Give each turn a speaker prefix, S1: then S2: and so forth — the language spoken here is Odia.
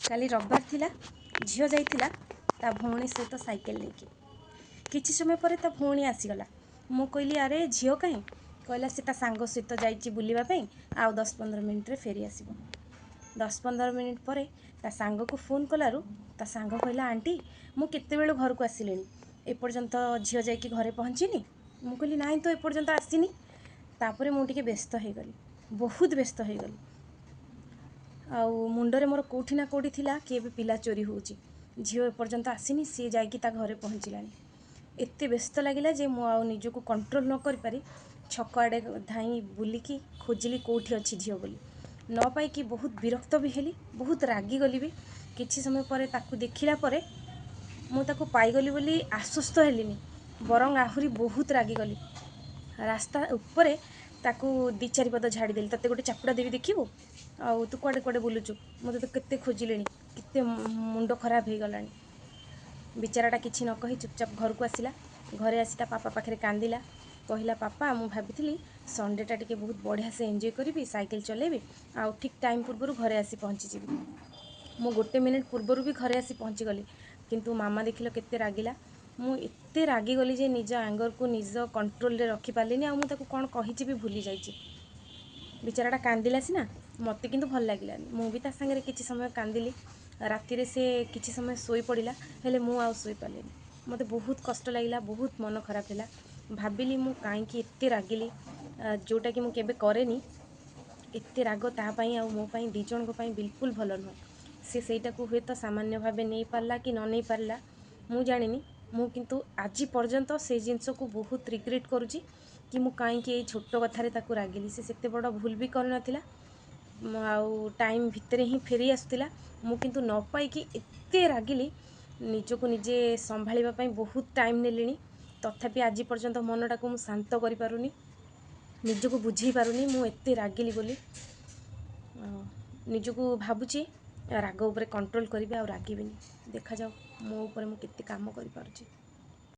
S1: କାଲି ରବିବାର ଥିଲା, ଝିଅ ଯାଇଥିଲା ତା ଭଉଣୀ ସହିତ ସାଇକେଲ ନେଇକି। କିଛି ସମୟ ପରେ ତା ଭଉଣୀ ଆସିଗଲା। ମୁଁ କହିଲି, ଆରେ ଝିଅ କାହିଁ? କହିଲା ସେ ତା ସାଙ୍ଗ ସହିତ ଯାଇଛି ବୁଲିବା ପାଇଁ, ଆଉ 10-15 ମିନିଟ୍ରେ ଫେରି ଆସିବ। 10-15 ମିନିଟ୍ ପରେ ତା ସାଙ୍ଗକୁ ଫୋନ୍ କଲାରୁ ତା ସାଙ୍ଗ କହିଲା, ଆଣ୍ଟି ମୁଁ କେତେବେଳୁ ଘରକୁ ଆସିଲିଣି, ଏପର୍ଯ୍ୟନ୍ତ ଝିଅ ଯାଇକି ଘରେ ପହଞ୍ଚିନି? ମୁଁ କହିଲି, ନାଇଁ ତ ଏପର୍ଯ୍ୟନ୍ତ ଆସିନି। ତାପରେ ମୁଁ ଟିକେ ବ୍ୟସ୍ତ ହେଇଗଲି, ବହୁତ ବ୍ୟସ୍ତ ହେଇଗଲି। ଆଉ ମୁଣ୍ଡରେ ମୋର କେଉଁଠି ନା କେଉଁଠି ଥିଲା କି ଏବେ ପିଲା ଚୋରି ହେଉଛି, ଝିଅ ଏପର୍ଯ୍ୟନ୍ତ ଆସିନି, ସିଏ ଯାଇକି ତା ଘରେ ପହଞ୍ଚିଲାଣି। ଏତେ ବ୍ୟସ୍ତ ଲାଗିଲା ଯେ ମୁଁ ଆଉ ନିଜକୁ କଣ୍ଟ୍ରୋଲ୍ ନ କରିପାରି ଛକ ଆଡ଼େ ଧାଇଁ ବୁଲିକି ଖୋଜିଲି କେଉଁଠି ଅଛି ଝିଅ ବୋଲି। ନ ପାଇକି ବହୁତ ବିରକ୍ତ ବି ହେଲି, ବହୁତ ରାଗିଗଲି ବି। କିଛି ସମୟ ପରେ ତାକୁ ଦେଖିଲା ପରେ ମୁଁ ତାକୁ ପାଇଗଲି ବୋଲି ଆଶ୍ୱସ୍ତ ହେଲିନି, ବରଂ ଆହୁରି ବହୁତ ରାଗିଗଲି। ରାସ୍ତା ଉପରେ ତାକୁ 2-4 ପଦ ଝାଡ଼ିଦେଲି। ତୋତେ ଗୋଟେ ଚାପୁଡ଼ା ଦେବି ଦେଖିବୁ, ଆଉ ତୁ କୁଆଡ଼େ କୁଆଡ଼େ ବୁଲୁଛୁ, ମୁଁ ତୋତେ କେତେ ଖୋଜିଲିଣି, କେତେ ମୁଣ୍ଡ ଖରାପ ହେଇଗଲାଣି। ବିଚାରାଟା କିଛି ନ କହି ଚୁପଚାପ ଘରକୁ ଆସିଲା। ଘରେ ଆସି ତା ପାପା ପାଖରେ କାନ୍ଦିଲା, କହିଲା, ପାପା ମୁଁ ଭାବିଥିଲି ସଣ୍ଡେଟା ଟିକେ ବହୁତ ବଢ଼ିଆ ସେ ଏନ୍ଜୟ କରିବି, ସାଇକେଲ ଚଲେଇବି ଆଉ ଠିକ୍ ଟାଇମ୍ ପୂର୍ବରୁ ଘରେ ଆସି ପହଞ୍ଚିଯିବି। ମୁଁ 1 ମିନିଟ୍ ପୂର୍ବରୁ ବି ଘରେ ଆସି ପହଞ୍ଚିଗଲି, କିନ୍ତୁ ମାମା ଦେଖିଲ କେତେ ରାଗିଲା। ମୁଁ ଏତେ ରାଗିଗଲି ଯେ ନିଜ ଆଙ୍ଗରକୁ ନିଜ କଣ୍ଟ୍ରୋଲରେ ରଖିପାରିଲିନି, ଆଉ ମୁଁ ତାକୁ କ'ଣ କହିଛି ବି ଭୁଲି ଯାଇଛି। ବିଚାରାଟା କାନ୍ଦିଲା ସିନା, ମୋତେ କିନ୍ତୁ ଭଲ ଲାଗିଲାନି। ମୁଁ ବି ତା ସାଙ୍ଗରେ କିଛି ସମୟ କାନ୍ଦିଲି। ରାତିରେ ସେ କିଛି ସମୟ ଶୋଇପଡ଼ିଲା, ହେଲେ ମୁଁ ଆଉ ଶୋଇପାରିଲିନି। ମୋତେ ବହୁତ କଷ୍ଟ ଲାଗିଲା, ବହୁତ ମନ ଖରାପ ହେଲା। ଭାବିଲି ମୁଁ କାହିଁକି ଏତେ ରାଗିଲି, ଯେଉଁଟାକି ମୁଁ କେବେ କରେନି। ଏତେ ରାଗ ତା ପାଇଁ ଆଉ ମୋ ପାଇଁ, 2 ଜଣଙ୍କ ପାଇଁ ବିଲକୁଲ ଭଲ ନୁହେଁ। ସେ ସେଇଟାକୁ ହୁଏତ ସାମାନ୍ୟ ଭାବେ ନେଇପାରିଲା କି ନ ନେଇପାରିଲା ମୁଁ ଜାଣିନି। ମୁଁ କିନ୍ତୁ ଆଜି ପର୍ଯ୍ୟନ୍ତ ସେଇ ଜିନିଷକୁ ବହୁତ ରିଗ୍ରେଟ୍ କରୁଛି କି ମୁଁ କାହିଁକି ଏଇ ଛୋଟ କଥାରେ ତାକୁ ରାଗିଲି। ସେ ସେତେ ବଡ଼ ଭୁଲ ବି କରିନଥିଲା ଆଉ ଟାଇମ୍ ଭିତରେ ହିଁ ଫେରି ଆସୁଥିଲା। ମୁଁ କିନ୍ତୁ ନ ପାଇକି ଏତେ ରାଗିଲି, ନିଜକୁ ନିଜେ ସମ୍ଭାଳିବା ପାଇଁ ବହୁତ ଟାଇମ୍ ନେଲିଣି। ତଥାପି ଆଜି ପର୍ଯ୍ୟନ୍ତ ମନଟାକୁ ମୁଁ ଶାନ୍ତ କରିପାରୁନି, ନିଜକୁ ବୁଝେଇ ପାରୁନି ମୁଁ ଏତେ ରାଗିଲି ବୋଲି। ନିଜକୁ ଭାବୁଛି ରାଗ ଉପରେ କଣ୍ଟ୍ରୋଲ୍ କରିବି, ଆଉ ରାଗିବିନି। ଦେଖାଯାଉ ମୋ ଉପରେ ମୁଁ କେତେ କାମ କରିପାରୁଛି।